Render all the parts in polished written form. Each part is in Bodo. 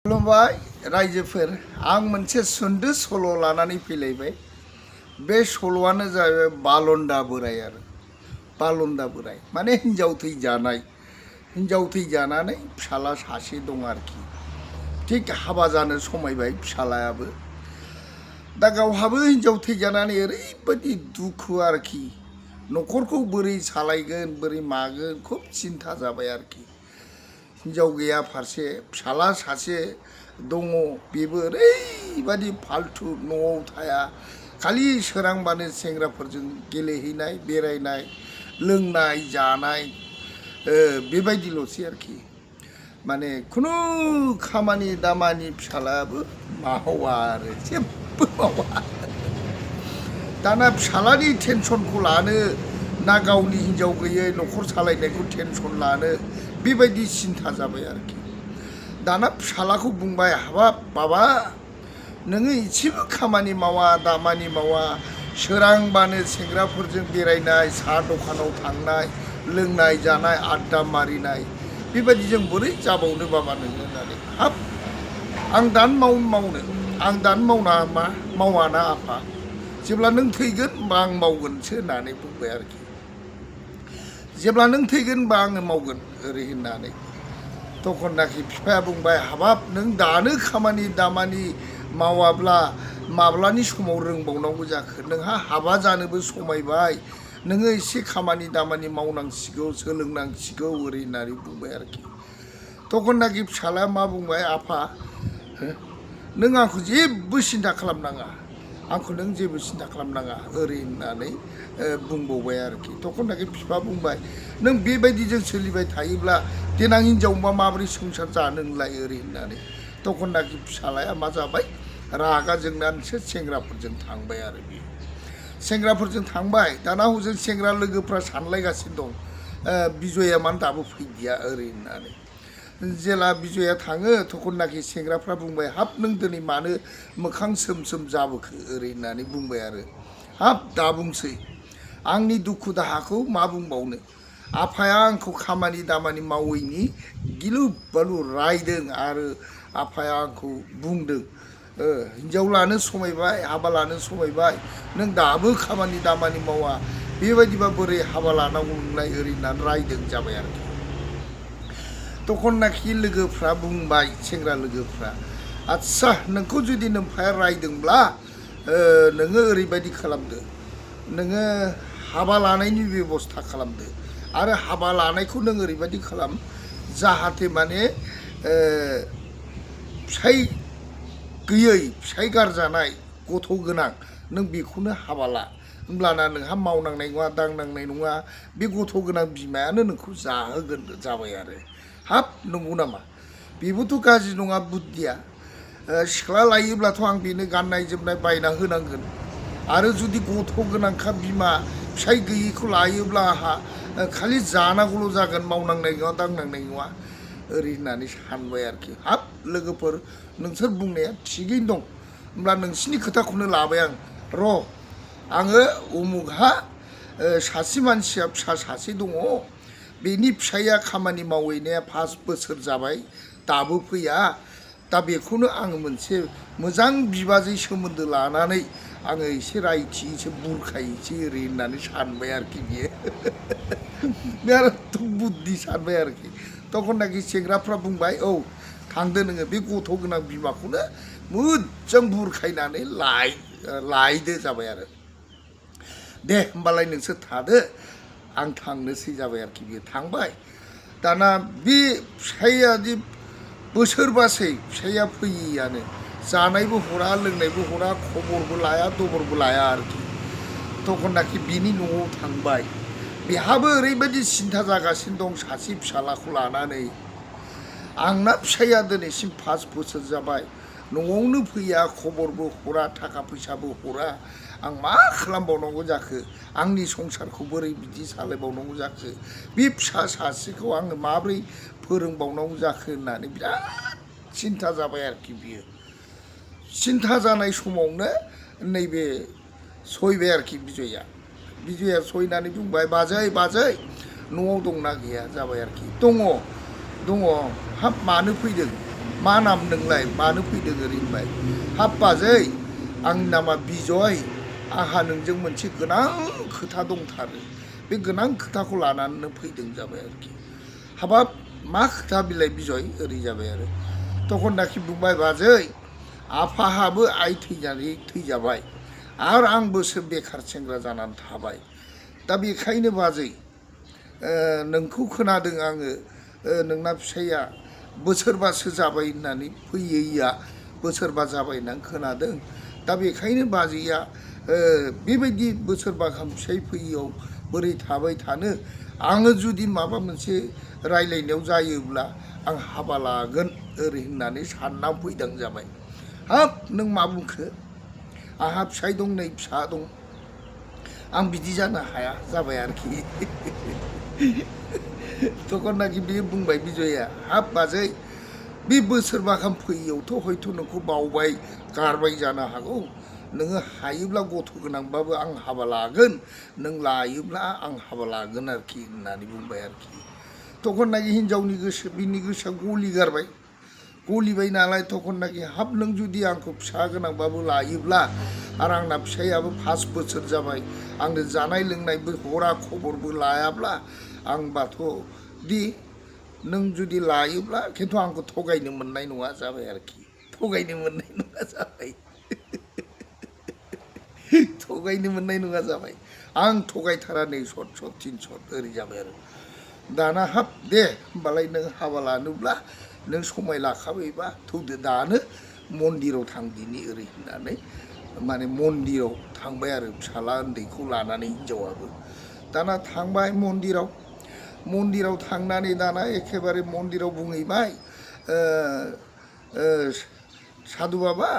खुलुमबाय रायजोफोर आं मोनसे सुंद' सल' लानानै फैलायबाय। बे सल'आनो जाबाय बालन्दा बोराय आरो बालन्दा बोराय माने हिन्जाव थैजानानै फिसाला सासे दं आरोखि। थिग हाबा जानो समायबाय फिसालायाबो। दा गावहाबो हिन्जाव थैजानानै ओरैबायदि दुखु आरोखि, न'खरखौ बोरै सालायगोन बोरै मागोन खुब सिन्था जाबाय आरोखि। हिन्जाव गैया फारसे, फिसाला सासे दङ, बेबो ओरैबायदि फाल्थु, न'आव थाया, खालि सोरांबानो सेंग्राफोरजों गेलेहैनाय बेरायनाय लोंनाय जानाय बेबायदिल'सै आरोखि। माने खुनु खामानि दामानि फिसालायाबो मावा आरो जेबो मावा। दाना फिसालानि टेनसनखौ लानो ना गावनि हिन्जाव गैयै न'खर सालायनायखौ टेनसन लानो बेबायदि सिन्था जाबाय आरोखि। दाना फिसालाखौ बुंबाय, हाबाब बाबा, नोङो एसेबो खामानि मावा दामानि मावा, सोरांबानो सेंग्राफोरजों बेरायनाय, साहा दखानाव थांनाय, लोंनाय जानाय, आड्डा मारिनाय, बेबायदिजों बोरै जाबावनो बाबा नोङो होननानै। हाब आं दानो मावा ना आफा, जेब्ला नों थैगोन होनबा आं मावगोनसो होननानै बुंबाय आरोखि। जेब्ला नों थैगोन होनबा आङो मावगोन ओरै होननानै। तखननाखि बिफाया बुंबाय, हाबाब नों दानो खामानि दामानि मावाब्ला माब्लानि समाव रोंबावनांगौ जाखो, नोंहा हाबा जानोबो समायबाय, नोङो एसे खामानि दामानि मावनांसिगौ, सोलोंनांसिगौ ओरै होननानै बुंबाय आरोखि। तखननाखि फिसालाया मा बुंबाय, आफा नों आंखौ जेबो सिन्था खालामनाङा, ओरै होननानै बुंबावबाय आरोखि। तखननाखि बिफा बुंबाय, नों बेबायदिजों सोलिबाय थायोब्ला देनां हिन्जावबा माबोरै संसार जानो नोंलाय ओरै होननानै। तखननाखि फिसालाया मा जाबाय, रागा जोंनानैसो सेंग्राफोरजों थांबाय आरो बियो। सेंग्राफोरजों थांबाय, दाना हजों सेंग्रा लोगोफ्रा सानलायगासिनो दं, बिजया मानो दाबो फैदिया ओरै होननानै। जेला बिजया थाङो तखननाखि सेंग्राफ्रा बुंबाय, हाब नों दिनै मानो मोखां सोम सोम जाबोखो ओरै होननानै बुंबाय आरो। हाब दा बुंसै, आंनि दुखु दाहाखौ मा बुंबावनो, आफाया आंखौ खामानि दामानि मावैनि गिलु बालु रायदों आरो आफाया आंखौ बुंदों, हिन्जाव लानो समायबाय, हाबा लानो समायबाय, नों दाबो खामानि दामानि मावा, बेबायदिबा बोरै हाबा लानांगौ नोंलाय ओरै होननानै रायदों जाबाय आरोखि। तखननाखि लोगोफ्रा बुंबाय, सेंग्रा लोगोफ्रा, आदसा नोंखौ जुदि नोम्फाया रायदोंब्ला नोङो ओरैबायदि खालामदो, नोङो हाबा लानायनि बेब'स्था खालामदो, आरो हाबा लानायखौ नों ओरैबायदि खालाम जाहाथे माने फिसाइ गैयै, फिसाइ गारजानाय, गथ' गोनां, नों बेखौनो हाबा ला, होमब्लाना नोंहा मावनांनाय नङा दांनांनाय नङा, बे गथ' गोनां बिमायानो नोंखौ जाहोगोन जाबाय आरो। हाब नंगौ नामा, बेबोथ' गाज्रि नङा बुद्धिया। सिख्ला लायोब्लाथ' आं बेनो गाननाय जोमनाय बायना होनांगोन, आरो जुदि गथ' गोनांखा बिमा फिसाइ गैयैखौ लायोब्ला आंहा खालि जानांगौल' जागोन, मावनांनाय नङा दांनांनाय नङा ओरै होननानै सानबाय आरोखि। हाब लोगोफोर, नोंसोर बुंनाया थिगैनो दं, होमब्ला नोंसिनि खोथाखौनो लाबाय आं। आङो उमुगहा सासे मानसिया फिसा सासे दङ, बेनि फिसाइया खामानि मावहैनाया 5 बोसोर जाबाय, दाबो फैया, दा बेखौनो आङो मोनसे मोजां बिबाजै सोमोन्दो लानानै आङो एसे रायथियैसो बुरखायैसै ओरै होननानै सानबाय आरोखि बियो। बिराद बुद्धि सानबाय आरोखि। तखननाखि सेंग्राफ्रा बुंबाय, औ थांदो नोङो, बे गथ' गोनां बिमाखौनो मोजां बुरखायनानै लायदो जाबाय आरो। दे होमबालाय नोंसोर थादो, आं थांनोसै जाबाय आरोखि। बियो थांबाय। दाना बे फिसाइयादि बोसोरबासै फिसाइया फैयैयानो, जानायबो हरा लोंनायबो हरा, खबरबो लाया दबरबो लाया आरोखि। तखननाखि बिनि न'आव थांबाय, बेहाबो ओरैबायदि सिन्था जागासिनो दं सासे फिसालाखौ लानानै, आंना फिसाइया दिनैसिम 5 बोसोर जाबाय, न'आवनो फैया, खबरबो हरा, थाखा फैसाबो हरा, आं मा खालामबावनांगौ जाखो, आंनि संसारखौ बोरै बिदि सालायबावनांगौ जाखो, बे फिसा सासेखौ आङो माब्रै फोरोंबावनांगौ जाखो होननानै बिराद सिन्था जाबाय आरोखि बियो। सिन्था जानाय समावनो नैबे सयबाय आरोखि बिजया सयनानै बुंबाय, बाजै न'आव दंना गैया जाबाय आरोखि। दङ। हाब मानो फैदों? मा नाम नोंलाय मानो फैदों ओरै होनबाय हाब बाजै आंनि नामा बिजय आंहा नोंजों मोनसे गोनां खोथा दंथारो बे गोनां खोथाखौ लानानैनो फैदों जाबाय आरोखि हाबाब मा खोथा बिलाय बिजय ओरै जाबाय आरो तखननाखि बुंबाय बाजै आफाहाबो आइ थैनानै थैजाबाय आरो आंबोसो बेखार सेंग्रा जानानै थाबाय दा बेखायनो बाजै नोंखौ खोनादों आङो नोंना फिसाइया बोसोरबासो जाबाय होननानै फैयैया बोसोरबा जाबाय होननानै खोनादों दा बेखायनो बाजैया बेबायदि बोसोरबा गाहाम फिसाइ फैयैयाव बोरै थाबाय थानो आङो जुदि माबा मोनसे रायलायनायाव जायोब्ला आं हाबा लागोन ओरै होननानै सानना फैदों जाबाय हाब नों मा बुंखो आंहा फिसाइ दं नै फिसा दं आं बिदि जानो हाया जाबाय आरोखि तखननाखि बियो बुंबाय बिजया हाब बाजै बे बोसोरबा गाहाम फैयैयावथ' हयथ' नोंखौ बावबाय गारबाय जानो हागौ नोङो हायोब्ला गथ' गोनांबाबो आं हाबा लागोन नों लायोब्ला आं हाबा लागोन आरोखि होननानै बुंबाय आरोखि तखननाखि हिन्जावनि गोसो बिनि गोसोआ गलिगारबाय गलिबाय नालाय तखननाखि हाब नों जुदि आंखौ फिसा गोनांबाबो लायोब्ला आरो आंना फिसाइयाबो 5 बोसोर जाबाय आंनो जानाय लोंनायबो हरा खबरबो लायाब्ला आंबाथ' दि नों जुदि लायोब्ला खिन्थु आंखौ थगायनो मोननाय नङा जाबाय आरोखि थगायनो मोननाय नङा जाबाय थगायनो मोननाय नङा जाबाय आं थगायथारा नै सत सत 3 सत ओरै जाबाय आरो दाना हाब दे होमबालाय नों हाबा लानोब्ला नों समाय लाखाबायबा थौदो दानो मन्दिराव थांदिनि ओरै होननानै माने मन्दिराव थांबाय आरो फिसाला उन्दैखौ लानानै हिन्जावाबो दाना थांबाय मन्दिराव थांनानै दाना एखेबारे मन्दिराव बुंहैबाय साधु बाबा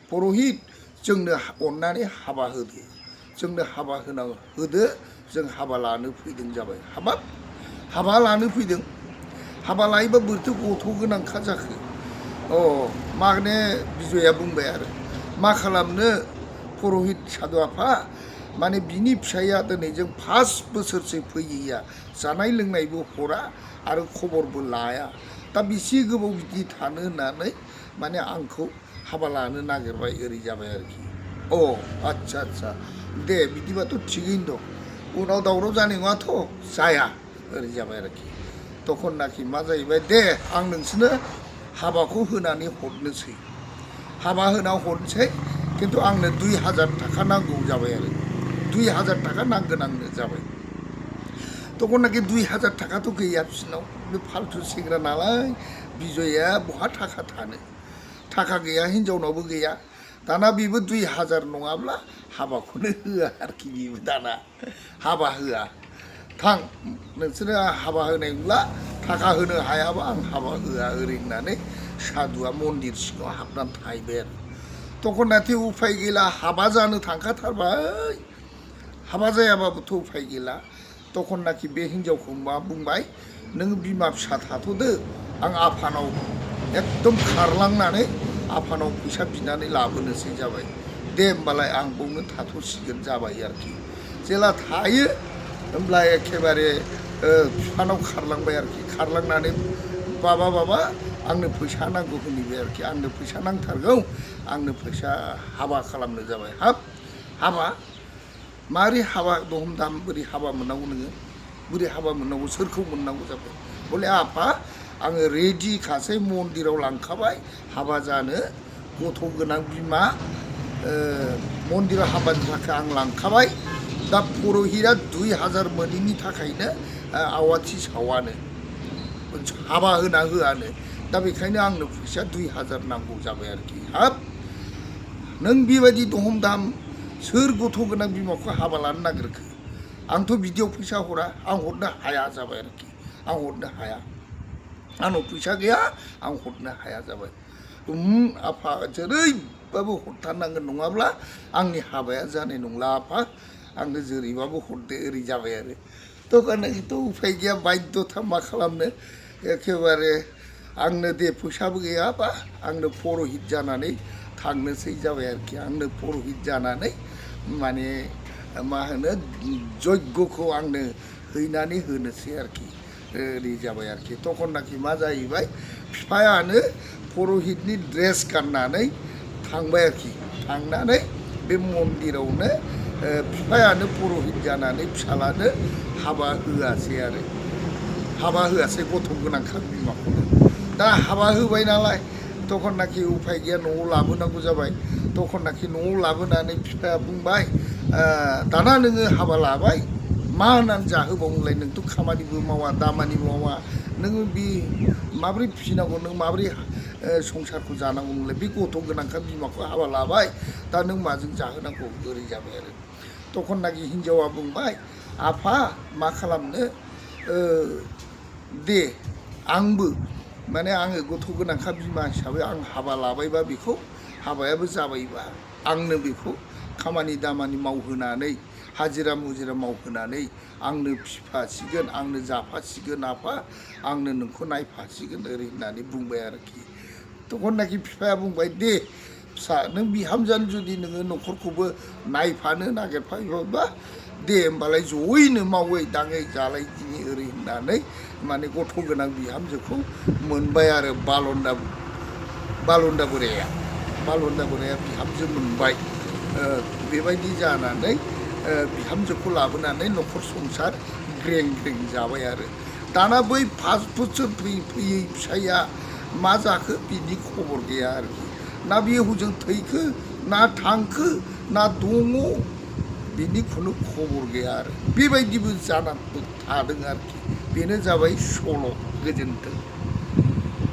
पुर'हित जोंनो अननानै हाबा होदो जोंनो हाबा होदो जों हाबा लानो फैदों जाबाय हाबाब हाबा लानो फैदों हाबा लायोबा बोरैथो गथ' गोनांखा जाखो माने बिजया बुंबाय आरो मा खालामनो पुर'हित साधु आफा माने बिनि फिसाइया दिनै जों 5 बोसोरसो फैयैया जानाय लोंनायबो हरा आरो खबरबो लाया दा बेसे गोबाव बिदि थानो होननानै माने आंखौ हाबा लानो नागिरबाय ओरै जाबाय आरोखि आच्छा आच्छा दे बिदिबाथ' थिगैनो दं उनाव दावराव जानाय नङाथ' जाया ओरै जाबाय आरोखि तखननाखि मा जाहैबाय दे आं नोंसोरनो हाबाखौ होनानै हरनोसै हाबा होना हरनोसै खिन्थु आंनो 2000 थाखा नांगौ जाबाय आरो 2000 थाखा नांगोन आंनो जाबाय तखननाखि 2000 थाखाथ' गैया बिसिनाव बे फाल्थु सेंग्रा नालाय बिजया बहा थाखा थानो थाखा गैया हिन्जावनावबो गैया दाना बेबो 2000 नङाब्ला हाबाखौनो होआ आरोखि बेबो दाना हाबा होआ थां नोंसोरो हाबा होनाय नंला थाखा होनो हायाबा आं हाबा होआ ओरै होननानै साधुआ मन्दिर सिङाव हाबनानै थाहैबाय आरो तखननाखि उफाय गैला हाबा जानो थांखाथारबाय हाबा जायाबाबोथ' उफाय गैला तखननाखि बे हिन्जावखौ मा बुंबाय नों बिमा फिसा थाथ'दो आं आफानाव एकदम खारलांनानै आफानाव फैसा बिनानै लाबोनोसै जाबाय दे होमबालाय आं बावनो थाथ'सिगोन जाबाय आरोखि जेला थायो होमब्ला एखेबारे बिफानाव खारलांबाय आरोखि खारलांनानै बाबा आंनो फैसा नांगौ होनहैबाय आरोखि आंनो फैसा नांथारगौ आंनो फैसा हाबा खालामनो जाबाय हाबा मारै हाबा दहम दाम बोरै हाबा मोननांगौ नोङो बोरै हाबा मोननांगौ सोरखौ मोननांगौ जाबाय बले आफा आङो रेडि खासै मन्दिराव लांखाबाय हाबा जानो गथ' गोनां बिमा मन्दिराव हाबानि थाखाय आं लांखाबाय दा पुर'हितआ 2000 मोनैनि थाखायनो आवाथि सावानो हाबा होना होआनो दा बेखायनो आंनो फैसा 2000 नांगौ जाबाय आरोखि हाब नों बेबायदि दहम दाम सोर गथ' गोनां बिमाखौ हाबा लानो नागिरखो आंथ' बिदियाव फैसा हरा आं हरनो हाया जाबाय आरोखि आं हरनो हाया आंनाव फैसा गैया आं हरनो हाया जाबाय आफा जेरैबाबो हरथारनांगोन नङाब्ला आंनि हाबाया जानाय नंला आफा आंनो जेरैबाबो हरदो ओरै जाबाय आरो तखननाखिथ' उफाय गैया बायध्य'था मा खालामनो एखेबारे आंनो दे फैसाबो गैयाबा आंनो पुर'हित जानानै थांनोसै जाबाय आरोखि आंनो पुर'हित जानानै माने मा होनो जग्यखौ आंनो हैनानै होनोसै आरोखि ओरै जाबाय आरोखि तखननाखि मा जाहैबाय बिफायानो पुर'हितनि ड्रेस गाननानै थांबाय आरोखि थांनानै बे मन्दिरावनो बिफायानो पुर'हित जानानै फिसालानो हाबा होआसै आरो हाबा होआसै गथ' गोनांखा बिमाखौनो दा हाबा होबाय नालाय तखननाखि उफाय गैया न'आव लाबोनांगौ जाबाय तखननाखि न'आव लाबोनानै बिफाया बुंबाय दाना नोङो हाबा लाबाय मा होननानै जाहोबावनोलाय नोंथ' खामानिबो मावा दामानिबो मावा नोङो बे माबोरै फिसिनांगौ नों माबोरै संसारखौ जानांगौ नोंलाय बे गथ' गोनांखा बिमाखौ हाबा लाबाय दा नों माजों जाहोनांगौ ओरै जाबाय आरो तखननाखि हिन्जावा बुंबाय आफा मा खालामनो दे आंबो माने आङो गथ' गोनांखा बिमा हिसाबै आं हाबा लाबायबा बेखौ हाबायाबो जाबायबा आंनो बेखौ खामानि दामानि मावहोनानै हाजिरा मुजिरा मावहोनानै आंनो फिफासिगोन आंनो जाफासिगोन आफा आंनो नोंखौ नायफासिगोन ओरै होननानै बुंबाय आरोखि तखननाखि बिफाया बुंबाय दे फिसा नों बिहामजोआनो जुदि नोङो न'खरखौबो नायफानो नागिरफायोबा दे होमबालाय जयैनो मावै दाङै जालायदिनि ओरै होननानै माने गथ' गोनां बिहामजोखौ मोनबाय आरो बालन्दा बोराया बिहामजो मोनबाय बेबायदि जानानै बिहामजोखौ लाबोनानै न'खर संसार ग्रें ग्रें जाबाय आरो दाना बै 5 बोसोर फैयै फिसाइया मा जाखो बिनि खबर गैया आरोखि ना बियो हजों थैखो ना थांखो ना दङ बिनि खुनु खबर गैया आरो बेबायदिबो जानानै थादों आरोखि बेनो जाबाय सल' गोजोन्थों।